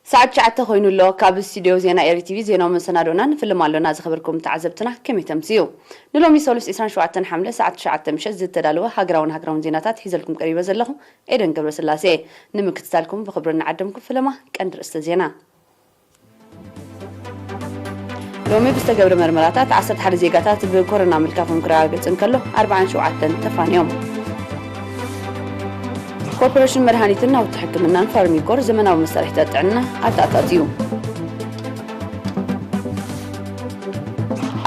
ሰዓት ትሽዓተ ኮይኑ ኣሎ። ካብ ስቱድዮ ዜና ኤሪ ቲቪ ዜናዊ መሰናዶና ንፍልም ኣሎና። ዝኸበርኩም ተዓዘብትና ከመይ ተምስዩ? ንሎሚ ሰሉስ ዕስራን ሸውዓተን ሓምለ ሰዓት ትሽዓተ ምሸት ዝተዳለወ ሃገራውን ሃገራውን ዜናታት ሒዘልኩም ቀሪበ ዘለኹ ኤደን ገብረስላሴ። ንምክትታልኩም ብኽብሪ እናዓደምኩ፣ ፍለማ ቀንዲ ርእስተ ዜና። ሎሚ ብዝተገብረ መርመራታት ዓሰርተ ሓደ ዜጋታት ብኮሮና ምልካፎም ክረጋገጽ እንከሎ፣ ኣርባዓን ሸውዓተን ተፋንዮም። ኮርፖሬሽን መድሃኒትን ናውቲ ሕክምናን ፋርሚኮር ዘመናዊ መሳርሒታት ጥዕና ኣተኣታትዩ።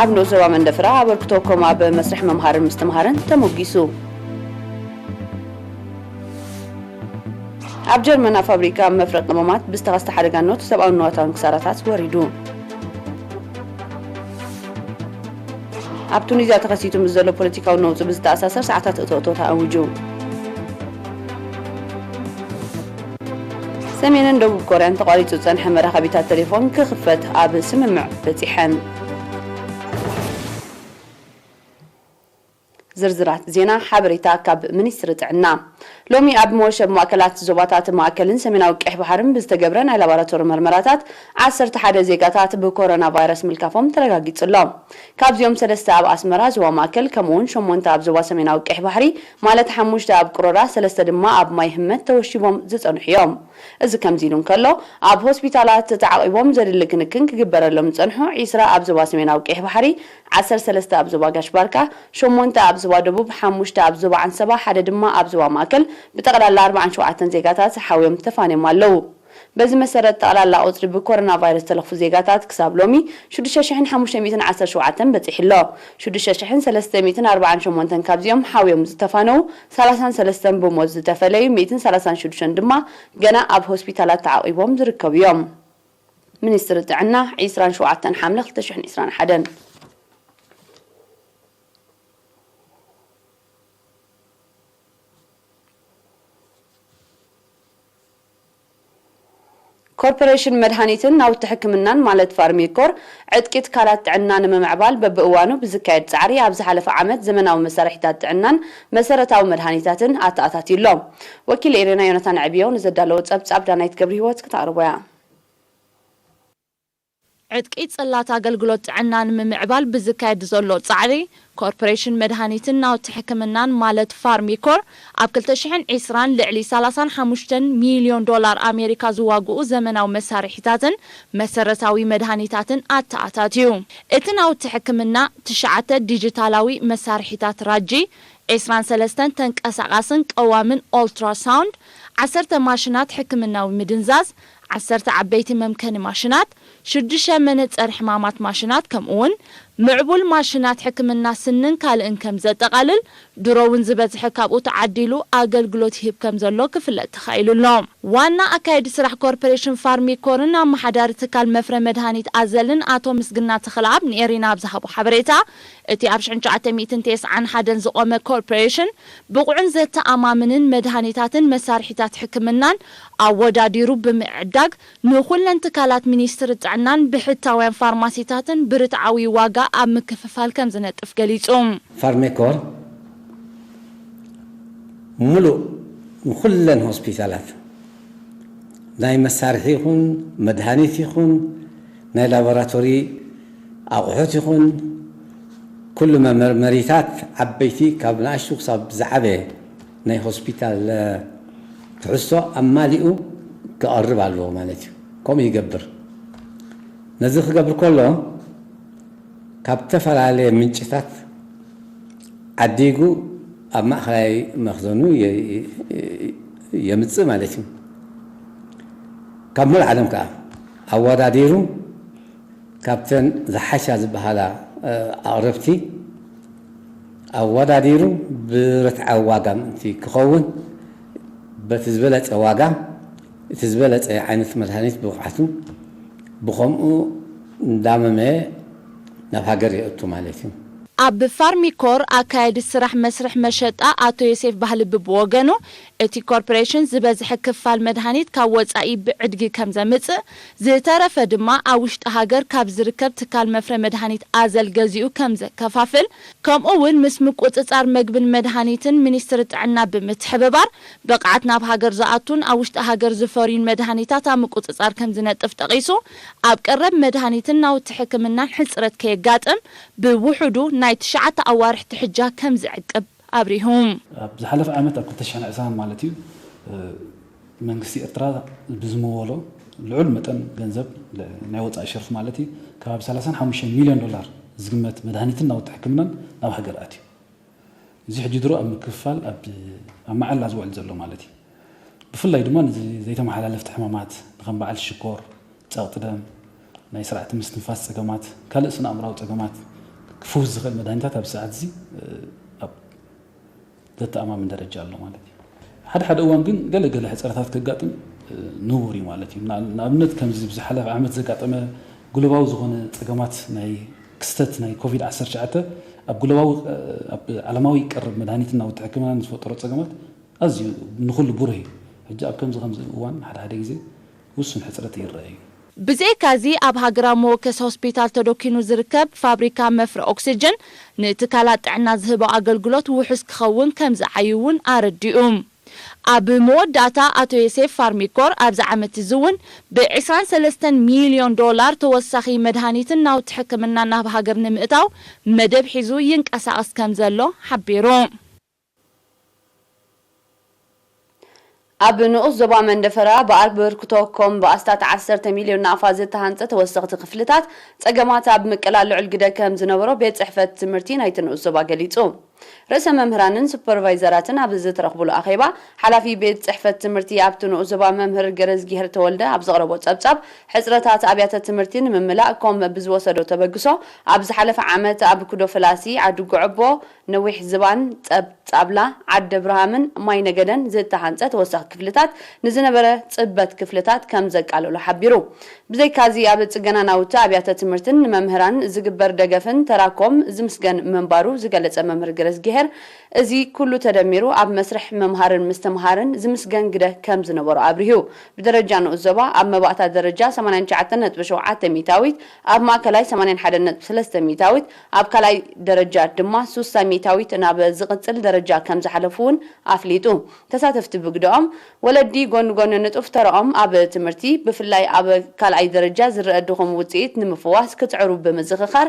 ኣብ ንኡስ ዞባ መንደፈራ ኣበርክቶ ኮም ኣብ መስርሕ ምምሃርን ምስትምሃርን ተሞጊሱ። ኣብ ጀርመን ኣብ ፋብሪካ መፍረ ቀመማት ብዝተኸስተ ሓደጋ ኖት ሰብኣውን ንዋታውን ክሳራታት ወሪዱ። ኣብ ቱኒዝያ ተኸሲቱ ምስ ዘሎ ፖለቲካዊ ነውጺ ብዝተኣሳሰር ሰዓታት እቶእቶ ተኣዊጁ። ሰሜንን ደቡብ ኮርያን ተቋሪጹ ዝጸንሐ መራኸቢታት ቴሌፎን ክኽፈት ኣብ ስምምዕ በጺሐን። ዝርዝራት ዜና ሓበሬታ ካብ ሚኒስትሪ ጥዕና። ሎሚ ኣብ መወሸብ ማእከላት ዞባታት ማእከልን ሰሜናዊ ቀይሕ ባሕርን ብዝተገብረ ናይ ላቦራቶሪ መርመራታት ዓሰርተ ሓደ ዜጋታት ብኮሮና ቫይረስ ምልካፎም ተረጋጊጹ ኣሎ። ካብዚኦም ሰለስተ ኣብ ኣስመራ ዞባ ማእከል፣ ከምኡውን ሸሞንተ ኣብ ዞባ ሰሜናዊ ቀይሕ ባሕሪ፣ ማለት ሓሙሽተ ኣብ ቅሮራ፣ ሰለስተ ድማ ኣብ ማይ ህመት ተወሺቦም ዝጸንሑ እዮም። እዚ ከምዚ ኢሉ እንከሎ፣ ኣብ ሆስፒታላት ተዓቒቦም ዘድሊ ክንክን ክግበረሎም ዝጸንሑ ዒስራ ኣብ ዞባ ሰሜናዊ ቀይሕ ባሕሪ፣ ዓሰርተ ሰለስተ ኣብ ዞባ ጋሽ ባርካ፣ ሸሞንተ ኣብ ዞባ ደቡብ፣ ሓሙሽተ ኣብ ዞባ ዓንሰባ፣ ሓደ ድማ ኣብ ዞባ ማእከል፣ ብጠቕላላ ኣርባዓን ሸውዓተን ዜጋታት ሓውዮም ተፋንዮም ኣለዉ። በዚ መሰረት፣ ጠቕላላ ቁጽሪ ብኮሮና ቫይረስ ዝተለኽፉ ዜጋታት ክሳብ ሎሚ ሽዱሽተ ሽሕን ሓሙሽተ ሚእትን ዓሰርተ ሸውዓተን በጺሑ ኣሎ። ሽዱሽተ ሽሕን ሰለስተ ሚእትን ኣርባዓን ሸሞንተን ካብዚኦም ሓውዮም ዝተፋነዉ፣ ሰላሳን ሰለስተን ብሞት ዝተፈለዩ፣ ሚእትን ሰላሳን ሽዱሽተን ድማ ገና ኣብ ሆስፒታላት ተዓቒቦም ዝርከቡ እዮም። ሚኒስትሪ ጥዕና፣ ዕስራን ሸውዓተን ሓምለ ክልተ ሽሕን ዕስራን ሓደን። ኮርፖሬሽን መድሃኒትን ናውቲ ሕክምናን ማለት ፋርሚኮር፣ ዕጥቂ ትካላት ጥዕና ንምምዕባል በብእዋኑ ብዝካየድ ጻዕሪ፣ ኣብ ዝሓለፈ ዓመት ዘመናዊ መሳርሒታት ጥዕናን መሰረታዊ መድሃኒታትን ኣተኣታትዩ ኣሎ። ወኪል ኤሬና ዮናታን ዕብዮ ንዘዳለዎ ጸብጻብ ዳናይት ገብረ ህይወት ክተቕርቦ እያ። ዕጥቂ ጽላት ኣገልግሎት ጥዕና ንምምዕባል ብዝካየድ ዘሎ ጻዕሪ፣ ኮርፖሬሽን መድሃኒትን ናውቲ ሕክምናን ማለት ፋርሚኮር፣ ኣብ ክልተ ሽሕን ዕስራን ልዕሊ ሰላሳን ሓሙሽተን ሚልዮን ዶላር ኣሜሪካ ዝዋግኡ ዘመናዊ መሳርሒታትን መሰረታዊ መድሃኒታትን ኣተኣታትዩ። እቲ ናውቲ ሕክምና፣ ትሽዓተ ዲጂታላዊ መሳርሒታት ራጂ፣ ዕስራን ሰለስተን ተንቀሳቓስን ቀዋምን ኦልትራሳውንድ፣ ዓሰርተ ማሽናት ሕክምናዊ ምድንዛዝ፣ ዓሰርተ ዓበይቲ መምከኒ ማሽናት፣ ሽዱሽተ መነጸሪ ሕማማት ማሽናት፣ ከምኡውን ምዕቡል ማሽናት ሕክምና ስንን ካልእን ከም ዘጠቓልል፣ ድሮ እውን ዝበዝሐ ካብኡ ተዓዲሉ ኣገልግሎት ይህብ ከም ዘሎ ክፍለጥ ተኻኢሉ ኣሎ። ዋና ኣካያዲ ስራሕ ኮርፖሬሽን ፋርሚኮርን ኣመሓዳሪ ትካል መፍረ መድሃኒት ኣዘልን ኣቶ ምስግና ተኽለኣብ ንኤሪና ኣብ ዝሃቦ ሓበሬታ፣ እቲ ኣብ ሽሕን ትሽዓተ ሚእትን ተስዓን ሓደን ዝቖመ ኮርፖሬሽን፣ ብቑዕን ዘተኣማምንን መድሃኒታትን መሳርሒታት ሕክምናን ኣወዳዲሩ ብምዕዳግ፣ ንኹለን ትካላት ሚኒስትሪ ጥዕናን ብሕታውያን ፋርማሲታትን ብርትዓዊ ዋጋ ኣብ ምክፍፋል ከም ዝነጥፍ ገሊጹ። ፋርሜኮር ሙሉእ ንኹለን ሆስፒታላት፣ ናይ መሳርሒ ይኹን፣ መድሃኒት ይኹን፣ ናይ ላቦራቶሪ ኣቑሑት ይኹን፣ ኩሉ መመርመሪታት፣ ዓበይቲ ካብ ንኣሽቱ ክሳብ ዝዓበየ ናይ ሆስፒታል፣ እ፣ ትሕዝቶ ኣማሊኡ ክቐርብ ኣለዎ ማለት እዩ። ከምኡ ይገብር። ነዚ ክገብር ከሎ፣ ካብ ዝተፈላለየ ምንጭታት ዓዲጉ ኣብ ማእኸላይ መኽዘኑ የ-፣ የምጽእ ማለት እዩ። ካብ ሙሉእ ዓለም ከኣ ኣወዳዲሩ፣ ካብተን ዝሓሻ ዝበሃላ፣ እ፣ ኣቕረብቲ ኣወዳዲሩ፣ ብርትዓዊ ዋጋ ምእንቲ ክኸውን፣ በቲ ዝበለጸ ዋጋ፣ እቲ ዝበለጸ ዓይነት መድሃኒት ብብቕዓቱ፣ ብኸምኡ እንዳመመየ ናብ ሃገር የእቱ ማለት እዩ። ኣብ ፋርሚኮር ኣካያዲ ስራሕ መስርሕ መሸጣ ኣቶ ዮሴፍ ባህልቢ ብወገኑ፣ እቲ ኮርፖሬሽን ዝበዝሐ ክፋል መድሃኒት ካብ ወጻኢ ብዕድጊ ከም ዘምጽእ፣ ዝተረፈ ድማ ኣብ ውሽጢ ሃገር ካብ ዝርከብ ትካል መፍረ መድሃኒት ኣዘል ገዚኡ ከም ዘከፋፍል፣ ከምኡ እውን ምስ ምቁጽጻር መግብን መድሃኒትን ሚኒስትሪ ጥዕና ብምትሕብባር፣ ብቕዓት ናብ ሃገር ዝኣቱን ኣብ ውሽጢ ሃገር ዝፈርዩን መድሃኒታት ኣብ ምቁጽጻር ከም ዝነጥፍ ጠቒሱ፣ ኣብ ቀረብ መድሃኒትን ናውቲ ሕክምናን ሕጽረት ከየጋጥም፣ ብውሑዱ ናይ ትሽዓተ ኣዋርሕ ትሕጃ ከም ዝዕቅብ ኣብሪሁ። ኣብ ዝሓለፈ ዓመት፣ ኣብ ክልተ ሽሕን ዕስራን ማለት እዩ፣ እ፣ መንግስቲ ኤርትራ ብዝመወሎ ልዑል መጠን ገንዘብ፣ ለ-፣ ናይ ወጻኢ ሸርፊ ማለት እዩ፣ ከባቢ ሰላሳን ሓሙሽተን ሚልዮን ዶላር ዝግመት መድሃኒትን ናውቲ ሕክምናን ናብ ሃገር ኣትዩ። እዚ ሕጂ ድሮ ኣብ ምክፍፋል፣ ኣብ፣ ኣብ መዓላ ዝውዕል ዘሎ ማለት እዩ። ብፍላይ ድማ ነዚ ዘይተመሓላለፍቲ ሕማማት፣ ንከም በዓል ሽኮር፣ ጸቕጢ ደም፣ ናይ ስርዓተ ምስትንፋስ ጸገማት፣ ካልእ ስነ ኣእምራዊ ጸገማት ክፍውስ ዝኽእል መድሃኒታት ኣብዚ ሰዓት እዚ፣ እ፣ ኣብ ዘተኣማምን ደረጃ ኣሎ ማለት እዩ። ሓደ ሓደ እዋን ግን ገለ ገለ ሕጽረታት ከጋጥም፣ እ፣ ንቡር እዩ ማለት እዩ። ንኣብነት ከምዚ ብዝሓለፈ ዓመት ዘጋጠመ ግሎባዊ ዝኾነ ጸገማት ናይ ክስተት ናይ ኮቪድ ዓሰርተ ትሽዓተ ኣብ ግሎባዊ፣ ኣብ ዓለማዊ ቀረብ መድሃኒትን ናውቲ ሕክምናን ዝፈጠሮ ጸገማት ኣዝዩ ንኹሉ ብሩህ እዩ። ሕጂ ኣብ ከምዚ ከምዚ እዋን ሓደ ሓደ ግዜ ውሱን ሕጽረት ይረአ እዩ። ብዘይካዚ ኣብ ሃገራዊ መወከሲ ሆስፒታል ተደኪኑ ዝርከብ ፋብሪካ መፍረ ኦክስጅን ንትካላት ጥዕና ዝህቦ ኣገልግሎት ውሑስ ክኸውን ከም ዝዓዩ እውን ኣረዲኡ። ኣብ መወዳእታ ኣቶ ዮሴፍ ፋርሚኮር ኣብዚ ዓመት እዚ እውን ብ23 ሚልዮን ዶላር ተወሳኺ መድሃኒትን ናውቲ ሕክምና ናብ ሃገር ንምእታው መደብ ሒዙ ይንቀሳቐስ ከም ዘሎ ሓቢሩ። ኣብ ንኡስ ዞባ መንደፈራ ብኣበርክቶ ኮም ብኣስታት ዓሰርተ ሚልዮን ናቕፋ ዝተሃንጸ ተወሰኽቲ ክፍልታት ጸገማት ኣብ ምቅላል ልዑል ግደ ከም ዝነበሮ ቤት ጽሕፈት ትምህርቲ ናይቲ ንኡስ ዞባ ገሊጹ። ርእሰ መምህራንን ሱፐርቫይዘራትን ኣብ ዝተረኽቡሉ ኣኼባ፣ ሓላፊ ቤት ጽሕፈት ትምህርቲ ኣብቲ ንኡስ ዞባ መምህር ገረዝጊሄር ተወልደ ኣብ ዘቕረቦ ጸብጻብ፣ ሕጽረታት ኣብያተ ትምህርቲ ንምምላእ ኮም ብዝወሰዶ ተበግሶ፣ ኣብ ዝሓለፈ ዓመት ኣብ ኩዶ ፈላሲ፣ ዓዲ ጉዕቦ፣ ነዊሕ ዝባን፣ ጸብ ጻብላ፣ ዓዲ ኣብርሃምን ማይ ነገደን ዝተሃንጸ ተወሳኺ ክፍልታት ንዝነበረ ጽበት ክፍልታት ከም ዘቃለሎ ሓቢሩ። ብዘይካዚ ኣብ ጽገና ናውቲ ኣብያተ ትምህርትን ንመምህራን ዝግበር ደገፍን ተራ ኮም ዝምስገን ምንባሩ ዝገለጸ መምህር ገረዝጊሄር፣ እዚ ኩሉ ተደሚሩ ኣብ መስርሕ ምምሃርን ምስትምሃርን ዝምስገን ግደ ከም ዝነበሮ ኣብሪሁ። ብደረጃ ንኡስ ዞባ ኣብ መባእታ ደረጃ ሰማንያን ትሽዓተን ነጥቢ ሸውዓተ ሚእታዊት፣ ኣብ ማእከላይ ሰማንያን ሓደን ነጥቢ ሰለስተ ሚእታዊት፣ ኣብ ካልኣይ ደረጃ ድማ ሱሳ ሚእታዊት ናብ ዝቕጽል ደረጃ ከም ዝሓለፉ እውን ኣፍሊጡ። ተሳተፍቲ ብግደኦም፣ ወለዲ ጎኒ ጎኒ ንጡፍ ተረኦም ኣብ ትምህርቲ፣ ብፍላይ ኣብ ካልኣይ ደረጃ ዝረአ ድኹም ውጽኢት ንምፍዋስ ክጽዕሩ ብምዝኽኻር፣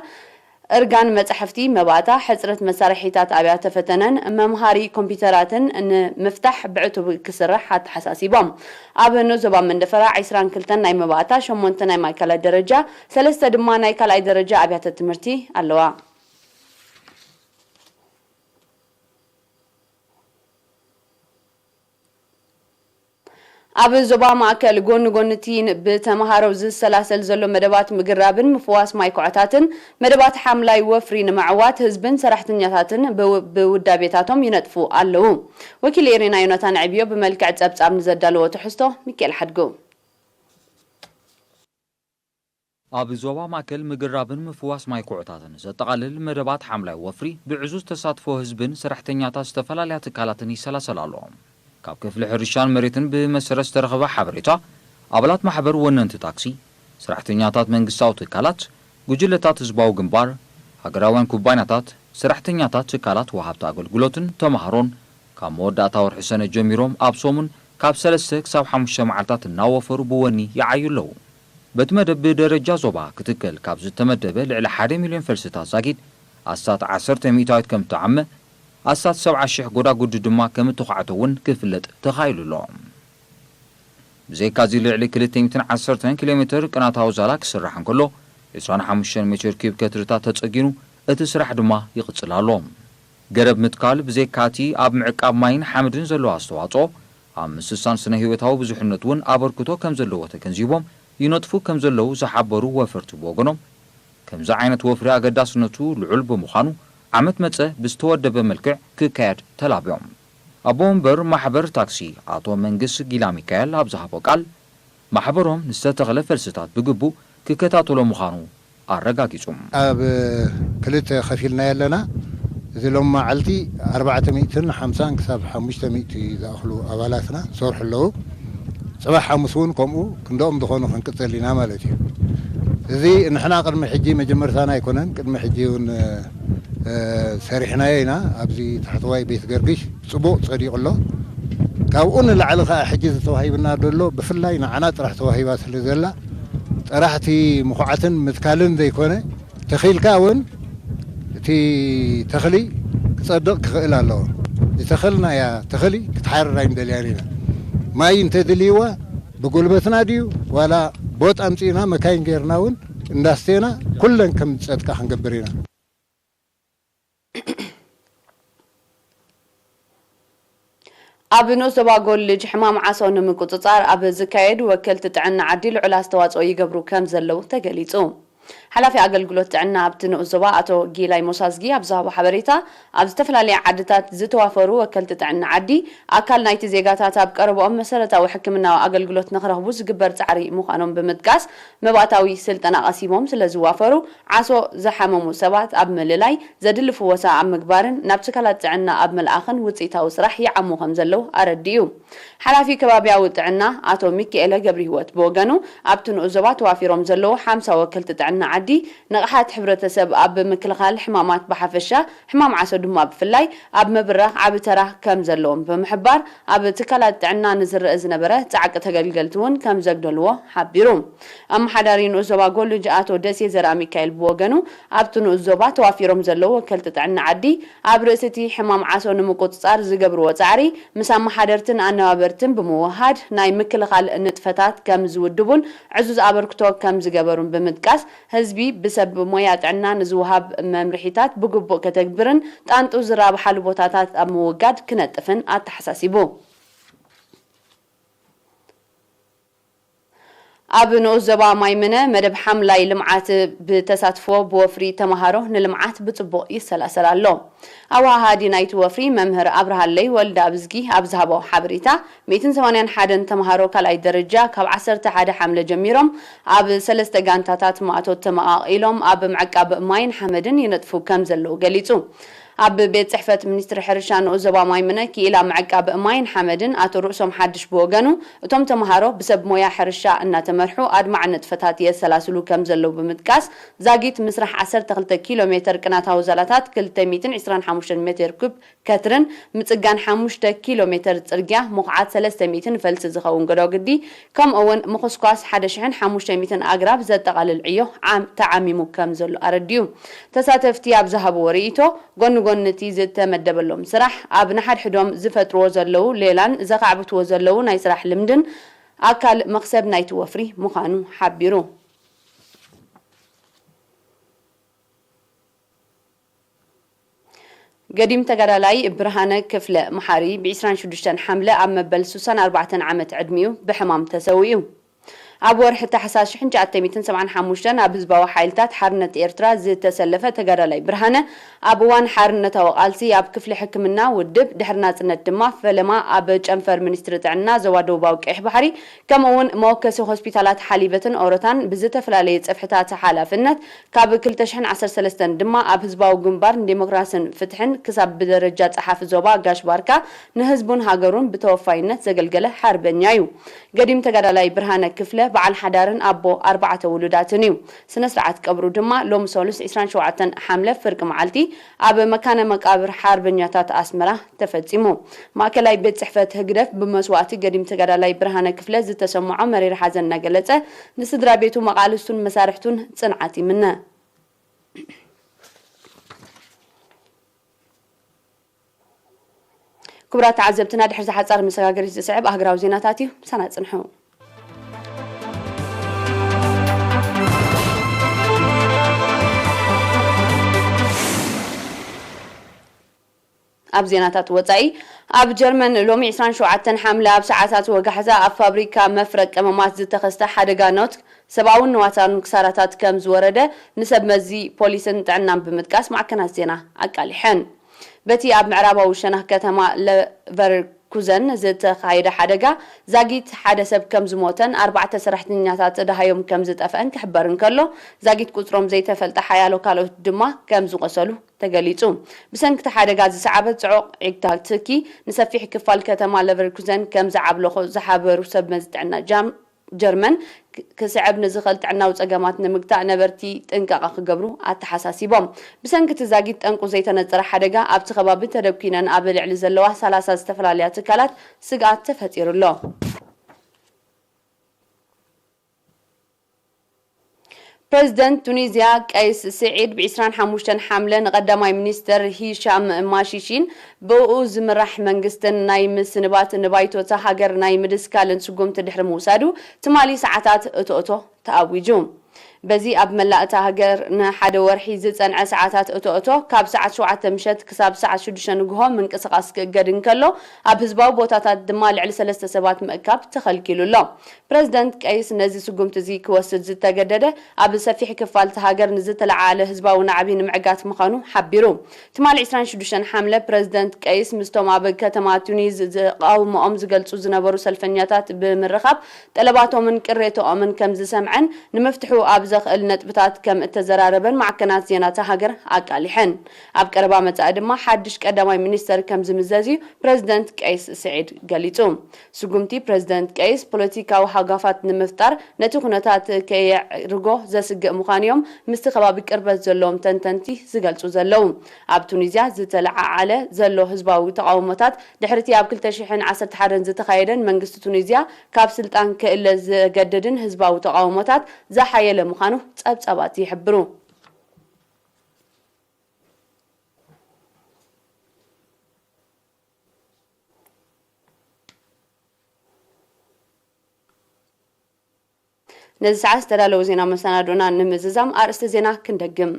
እርጋን መጻሕፍቲ፣ መባእታ፣ ሕጽረት መሳርሒታት ኣብያተ ፈተነን መምሃሪ ኮምፒተራትን ንምፍታሕ ብዕቱብ ክስራሕ ኣተሓሳሲቦም። ኣብ ንኡስ ዞባ መንደፈራ ዕስራን ክልተን ናይ መባእታ፣ ሸሞንተ ናይ ማእከላይ ደረጃ፣ ሰለስተ ድማ ናይ ካልኣይ ደረጃ ኣብያተ ትምህርቲ ኣለዋ። ኣብ ዞባ ማእከል፣ ጎኒ ጎኒ እቲ ብተምሃሮ ዝሰላሰል ዘሎ መደባት ምግራብን ምፍዋስ ማይ ኩዕታትን፣ መደባት ሓምላይ ወፍሪ ንምዕዋት ህዝብን ሰራሕተኛታትን ብው-፣ ብውዳቤታቶም ይነጥፉ ኣለዉ። ወኪል ኤሪና ዮናታን ዕብዮ ብመልክዕ ጸብጻብ ንዘዳለዎ ትሕዝቶ፣ ሚካኤል ሓድጉ። ኣብ ዞባ ማእከል፣ ምግራብን ምፍዋስ ማይ ኩዕታትን ዘጠቓልል መደባት ሓምላይ ወፍሪ ብዕዙዝ ተሳትፎ ህዝብን ሰራሕተኛታት ዝተፈላለያ ትካላትን ይሰላሰል ኣሎ። ካብ ክፍሊ ሕርሻን መሬትን ብመሰረት ዝተረኸበ ሓበሬታ፣ ኣባላት ማሕበር ወነንቲ ታክሲ፣ ሰራሕተኛታት መንግስታዊ ትካላት፣ ጉጅለታት ህዝባዊ ግንባር፣ ሃገራውያን ኩባንያታት፣ ሰራሕተኛታት ትካላት ወሃብቲ ኣገልግሎትን ተምሃሮን ካብ መወዳእታ ወርሒ ሰነ ጀሚሮም ኣብ ሰሙን ካብ ሰለስተ ክሳብ ሓሙሽተ መዓልታት እናወፈሩ ብወኒ ይዓዩ ኣለዉ። በቲ መደብ ብደረጃ ዞባ ክትከል ካብ ዝተመደበ ልዕሊ ሓደ ሚልዮን ፈልስታት ዛጊድ ኣስታት ዓሰርተ ሚእታዊት ከም እተዓመ፣ ኣስታት ሰብዓ ሽሕ ጎዳጉዲ ድማ ከም እተዃዕተ እውን ክፍለጥ ተኻኢሉ ኣሎ። ብዘይካዚ ልዕሊ ክልተ ሚእትን ዓሰርተን ኪሎ ሜትር ቅናታዊ ዛላ ክስራሕ እንከሎ፣ ዕስራን ሓሙሽተን ሜትር ኪዩብ ከትርታት ተጸጊኑ እቲ ስራሕ ድማ ይቕጽል ኣሎ። ገረብ ምትካል ብዘይካቲ ኣብ ምዕቃብ ማይን ሓመድን ዘለዎ ኣስተዋጽኦ፣ ኣብ ምስሳን ስነ ህይወታዊ ብዙሕነት እውን ኣበርክቶ ከም ዘለዎ ተገንዚቦም ይነጥፉ ከም ዘለዉ ዝሓበሩ ወፈርቲ ብወገኖም፣ ከምዚ ዓይነት ወፍሪ ኣገዳስነቱ ልዑል ብምዃኑ፣ ዓመት መጸ ብዝተወደበ መልክዕ ክካየድ ተላብዮም። ኣቦ ወንበር ማሕበር ታክሲ ኣቶ መንግስ ጊላ ሚካኤል ኣብ ዝሃቦ ቃል፣ ማሕበሮም ንዝተተኽለ ፈልስታት ብግቡእ ክከታተሎ ምዃኑ ኣረጋጊጹ። ኣብ ክልተ ከፊልና ኣለና። እዚ ሎም መዓልቲ ኣርባዕተ ሚእትን ሓምሳን ክሳብ ሓሙሽተ ሚእቲ ዝኣኽሉ ኣባላትና ዝሰርሑ ኣለዉ። ጽባሕ ሓሙስ እውን ከምኡ ክንደኦም ዝኾኑ ክንቅጽል ኢና ማለት እዩ። እዚ ንሕና ቅድሚ ሕጂ መጀመርታና ኣይኮነን። ቅድሚ ሕጂ እውን ሰሪሕናዮ ኢና። ኣብዚ ታሕተዋይ ቤት ገርግሽ ጽቡቕ ጸዲቑ ኣሎ። ካብኡ ንላዕሊ ከኣ ሕጂ ዝተዋሂብና ዘሎ ብፍላይ ንዓና ጥራሕ ተዋሂባ ስለ ዘላ፣ ጥራሕ እቲ ምኹዓትን ምትካልን ዘይኮነ፣ ተኺልካ እውን እቲ ተኽሊ ክጸድቕ ክኽእል ኣለዎ። ዝተኸልናያ ተኽሊ ክትሓርር ኣይንደልያን ኢና። ማይ እንተድልይዋ ብጉልበትና ድዩ ዋላ ቦጥ ኣምጺእና መካይን ጌርና እውን እንዳስቴና ኩለን ከም ዝጸድቃ ክንገብር ኢና። ኣብ ንኡስ ዞባ ጎልጅ ሕማም ዓሶ ንምቁጽጻር ኣብ ዝካየድ ወከልቲ ጥዕና ዓዲ ልዑል ኣስተዋጽኦ ይገብሩ ከም ዘለዉ ተገሊጹ። ሓላፊ ኣገልግሎት ጥዕና ኣብቲ ንኡስ ዞባ ኣቶ ጊላይ ሞሳዝጊ ኣብ ዝሃቦ ሓበሬታ፣ ኣብ ዝተፈላለያ ዓድታት ዝተዋፈሩ ወከልቲ ጥዕና ዓዲ ኣካል ናይቲ ዜጋታት ኣብ ቀረብኦም መሰረታዊ ሕክምናዊ ኣገልግሎት ንኽረኽቡ ዝግበር ጻዕሪ ምዃኖም ብምጥቃስ፣ መባእታዊ ስልጠና ቀሲሞም ስለ ዝዋፈሩ ዓሶ ዝሓመሙ ሰባት ኣብ ምልላይ፣ ዘድሊ ፍወሳ ኣብ ምግባርን ናብ ትካላት ጥዕና ኣብ ምልኣኽን ውጽኢታዊ ስራሕ ይዓሙ ከም ዘለዉ ኣረዲኡ። ሓላፊ ከባብያዊ ጥዕና ኣቶ ሚኪኤለ ገብረሂወት ብወገኑ፣ ኣብቲ ንኡስ ዞባ ተዋፊሮም ዘለዉ ሓምሳ ወከልቲ ጥዕና ዓዲ ንቕሓት ሕብረተሰብ ኣብ ምክልኻል ሕማማት ብሓፈሻ፣ ሕማም ዓሶ ድማ ብፍላይ ኣብ ምብራኽ ዓቢ ተራ ከም ዘለዎም ብምሕባር፣ ኣብ ትካላት ጥዕና ንዝረአ ዝነበረ ጻዕቂ ተገልገልቲ እውን ከም ዘግደልዎ ሓቢሩ። ኣመሓዳሪ ንኡስ ዞባ ጎልጅ ኣቶ ደሴ ዘርኣሚካኤል ብወገኑ፣ ኣብቲ ንኡስ ዞባ ተዋፊሮም ዘለዉ ወከልቲ ጥዕና ዓዲ ኣብ ርእሲ እቲ ሕማም ዓሶ ንምቁጽጻር ዝገብርዎ ጻዕሪ ምስ ኣመሓደርትን ኣነባበርትን ብምውህሃድ ናይ ምክልኻል ንጥፈታት ከም ዝውድቡን ዕዙዝ ኣበርክቶ ከም ዝገበሩን ብምጥቃስ፣ ህዝቢ ብሰብ ሞያ ጥዕና ንዝወሃብ መምርሒታት ብግቡእ ከተግብርን ጣንጡ ዝራብሓሉ ቦታታት ኣብ ምውጋድ ክነጥፍን ኣተሓሳሲቡ። ኣብ ንኡስ ዞባ ማይምነ መደብ ሓምላይ ልምዓት ብተሳትፎ ብወፍሪ ተመሃሮ ንልምዓት ብጽቡቕ ይሰላሰል ኣሎ። ኣወሃሃዲ ናይቲ ወፍሪ መምህር ኣብርሃለይ ወልደ ኣብዝጊ ኣብ ዝሃቦ ሓበሬታ፣ ሚእትን ሰማንያን ሓደን ተመሃሮ ካልኣይ ደረጃ ካብ ዓሰርተ ሓደ ሓምለ ጀሚሮም ኣብ ሰለስተ ጋንታታት ማእቶት ተመቓቒሎም ኣብ ምዕቃብ ማይን ሓመድን ይነጥፉ ከም ዘለዉ ገሊጹ። ኣብ ቤት ጽሕፈት ሚኒስትሪ ሕርሻ ንኡስ ዞባ ማይምነ ክኢላ ምዕቃብ ማይን ሓመድን ኣቶ ርእሶም ሓድሽ ብወገኑ፣ እቶም ተምሃሮ ብሰብ ሞያ ሕርሻ እናተመርሑ ኣድማዒ ንጥፈታት የሰላስሉ ከም ዘለዉ ብምጥቃስ፣ ዛጊት ምስራሕ ዓሰርተ ክልተ ኪሎ ሜተር ቅናታዊ ዛላታት ክልተ ሚእትን ዕስራን ሓሙሽተን ሜተር ኩብ ከትርን ምጽጋን ሓሙሽተ ኪሎ ሜተር ጽርግያ፣ ምኹዓት ሰለስተ ሚእቲ ንፈልሲ ዝኸውን ገዳግዲ፣ ከምኡ እውን ምኹስኳስ ሓደ ሽሕን ሓሙሽተ ሚእትን ኣግራብ ዘጠቓልል ዕዮ ዓም-፣ ተዓሚሙ ከም ዘሎ ኣረዲኡ። ተሳተፍቲ ኣብ ዝሃብዎ ርእይቶ፣ ጎኒ ጎኒ እቲ ዝተመደበሎም ስራሕ፣ ኣብ ንሓድሕዶም ዝፈጥርዎ ዘለዉ ሌላን ዘኻዕብትዎ ዘለዉ ናይ ስራሕ ልምድን ኣካል መኽሰብ ናይቲ ወፍሪ ምዃኑ ሓቢሩ። ገዲም ተጋዳላይ ብርሃነ ክፍለ መሓሪ ብ ዕስራን ሽዱሽተን ሓምለ ኣብ መበል ስሳን ኣርባዕተን ዓመት ዕድሚኡ ብሕማም ተሰዊኡ። ኣብ ወርሒ ታሕሳስ ሽሕን ትሽዓተ ሚእትን ሰብዓን ሓሙሽተን ኣብ ህዝባዊ ሓይልታት ሓርነት ኤርትራ ዝተሰለፈ ተጋዳላይ ብርሃነ፣ ኣብ እዋን ሓርነታዊ ቃልሲ ኣብ ክፍሊ ሕክምና ውድብ፣ ድሕሪ ናጽነት ድማ ፈለማ ኣብ ጨንፈር ሚኒስትሪ ጥዕና ዞባ ደቡባዊ ቀይሕ ባሕሪ፣ ከምኡ እውን መወከሲ ሆስፒታላት ሓሊበትን ኦሮታን ብዝተፈላለየ ጽፍሕታት ሓላፍነት፣ ካብ ክልተ ሽሕን ዓሰርተ ሰለስተን ድማ ኣብ ህዝባዊ ግንባር ንዴሞክራስን ፍትሕን ክሳብ ብደረጃ ጸሓፊ ዞባ ጋሽ ባርካ ንህዝቡን ሃገሩን ብተወፋይነት ዘገልገለ ሓርበኛ እዩ። ገዲም ተጋዳላይ ብርሃነ ክፍለ በዓል ሓዳርን ኣቦ ኣርባዕተ ውሉዳትን እዩ። ስነ ስርዓት ቀብሩ ድማ ሎሚ ሰሉስ ዕስራን ሸውዓተን ሓምለ ፍርቂ መዓልቲ ኣብ መካነ መቃብር ሓርበኛታት ኣስመራ ተፈጺሙ። ማእከላይ ቤት ጽሕፈት ህግደፍ ብመስዋእቲ ገዲም ተጋዳላይ ብርሃነ ክፍለ ዝተሰምዖ መሪር ሓዘን እናገለጸ፣ ንስድራ ቤቱ፣ መቓልስቱን መሳርሕቱን ጽንዓት ይምነ። ክቡራት ተዓዘብትና፣ ድሕሪ እዚ ሓጻር መሰጋገሪት ዝስዕብ ኣህግራዊ ዜናታት እዩ። ምሳና ጽንሑ። ኣብ ዜናታት ወጻኢ፣ ኣብ ጀርመን ሎሚ ዕስራን ሸውዓተን ሓምለ ኣብ ሰዓታት ወጋሕታ ኣብ ፋብሪካ መፍረ ቀመማት ዝተኸስተ ሓደጋ ኖት ሰብኣውን ንዋታውን ክሳራታት ከም ዝወረደ ንሰብ መዚ ፖሊስን ጥዕናን ብምጥቃስ ማዕከናት ዜና ኣቃሊሐን። በቲ ኣብ ምዕራባዊ ሸነኽ ከተማ ለቨር ኩዘን ዝተኻየደ ሓደጋ ዛጊት ሓደ ሰብ ከም ዝሞተን ኣርባዕተ ሰራሕተኛታት ደሃዮም ከም ዝጠፍአን ክሕበር እንከሎ፣ ዛጊት ቁጽሮም ዘይተፈልጠ ሓያሎ ካልኦት ድማ ከም ዝቖሰሉ ተገሊጹ። ብሰንኪ እቲ ሓደጋ ዝሰዓበ ጽዑቕ ዒግታ ትኪ ንሰፊሕ ክፋል ከተማ ለቨርኩዘን ከም ዝዓብለኾ ዝሓበሩ ሰብ መዚ ጥዕና ጃም-፣ ጀርመን ክ-፣ ክስዕብ ንዝኽእል ጥዕናዊ ጸገማት ንምግታእ ነበርቲ ጥንቃቐ ክገብሩ ኣተሓሳሲቦም። ብሰንኪ እቲ ዛጊት ጠንቁ ዘይተነጸረ ሓደጋ ኣብቲ ከባቢ ተደኲነን ኣብ ልዕሊ ዘለዋ ሰላሳ ዝተፈላለያ ትካላት ስግኣት ተፈጢሩ ኣሎ። ፕረዚደንት ቱኒዝያ ቀይስ ስዒድ ብ ዒስራን ሓሙሽተን ሓምለ ንቐዳማይ ሚኒስተር ሂሻም ማሺሺን ብእኡ ዝምራሕ መንግስትን ናይ ምስንባት ንባይቶታ ሃገር ናይ ምድስካልን ስጉምቲ ድሕሪ ምውሳዱ ትማሊ ሰዓታት እቶ እቶ ተኣዊጁ። በዚ ኣብ መላእ እታ ሃገር ንሓደ ወርሒ ዝጸንዐ ሰዓታት እቶ እቶ ካብ ሰዓት ሸውዓተ ምሸት ክሳብ ሰዓት ሽዱሽተ ንግሆ ምንቅስቓስ ክእገድ እንከሎ፣ ኣብ ህዝባዊ ቦታታት ድማ ልዕሊ ሰለስተ ሰባት ምእካብ ተኸልኪሉ ኣሎ። ፕረዚደንት ቀይስ ነዚ ስጉምቲ እዚ ክወስድ ዝተገደደ ኣብ ሰፊሕ ክፋል እታ ሃገር ንዝተለዓለ ህዝባዊ ናዕቢ ንምዕጋት ምዃኑ ሓቢሩ። ትማሊ ዒስራን ሽዱሽተን ሓምለ ፕረዚደንት ቀይስ ምስቶም ኣብ ከተማ ቱኒዝ ዝቃውሞኦም ዝገልጹ ዝነበሩ ሰልፈኛታት ብምርኻብ ጠለባቶምን ቅሬቶኦምን ከም ዝሰምዐን ንምፍትሑ ኣብ ዘኽእል ነጥብታት ከም እተዘራረበን ማዕከናት ዜና እታ ሃገር ኣቃሊሐን። ኣብ ቀረባ መጻኢ ድማ ሓድሽ ቀዳማይ ሚኒስተር ከም ዝምዘዝ እዩ ፕረዚደንት ቀይስ ስዒድ ገሊጹ። ስጉምቲ ፕረዚደንት ቀይስ ፖለቲካዊ ሃጓፋት ንምፍጣር ነቲ ኩነታት ከየዕርጎ ዘስግእ ምዃኑ እዮም ምስቲ ከባቢ ቅርበት ዘለዎም ተንተንቲ ዝገልጹ ዘለዉ። ኣብ ቱኒዝያ ዝተለዓዓለ ዘሎ ህዝባዊ ተቓውሞታት ድሕሪ እቲ ኣብ ክልተ ሽሕን ዓሰርተ ሓደን ዝተኻየደን መንግስቲ ቱኒዝያ ካብ ስልጣን ክእለ ዘገደደን ህዝባዊ ተቓውሞታት ዝሓየለ ምዃኑ ጸብጻባት ይሕብሩ። ነዚ ሰዓት ዝተዳለወ ዜና መሰናዶና ንምዝዛም ኣርእስቲ ዜና ክንደግም።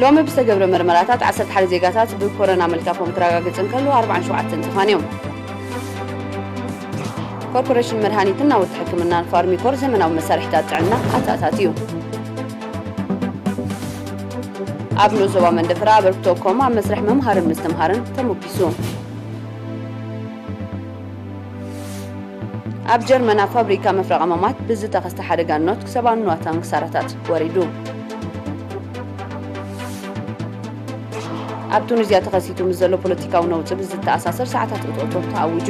ሎሚ ብዝተገብረ መርመራታት ዓሰርተ ሓደ ዜጋታት ብኮሮና ምልካፎም ክረጋገጽ እንከሎ ኣርባዓን ሸውዓተን ተፋንዮም። ኮርፖሬሽን መድሃኒትን ናውቲ ሕክምናን ፋርሚኮር ዘመናዊ መሳርሒታት ጥዕና ኣተኣታትዩ። ኣብ ንኡስ ዞባ መንደፈራ ኣበርክቶ ኮም ኣብ መስርሕ ምምሃርን ምስትምሃርን ተሞጊሱ። ኣብ ጀርመን ኣብ ፋብሪካ መፍረቕ ኣማማት ብዝተኸስተ ሓደጋ ኖት ሰብኣዊ ንዋታን ክሳራታት ወሪዱ። ኣብ ቱኒዝያ ተኸሲቱ ምስ ዘሎ ፖለቲካዊ ነውጺ ብዝተኣሳሰር ሰዓታት እቶእቶ ተኣዊጁ።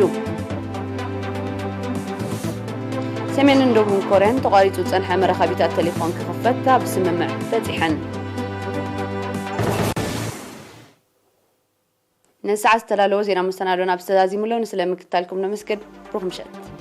ሰሜንን ደቡብን ኮርያን ተቋሪጹ ዝጸንሐ መራኸቢታት ቴሌፎን ክኽፈት ኣብ ስምምዕ በጺሐን። ነዚ ሰዓት ዝተዳለወ ዜና መሰናዶና ኣብዚ ተዛዚሙ ኣሎ። ንስለ ምክትታልኩም ነመስግን። ብሩኽ ምሸት።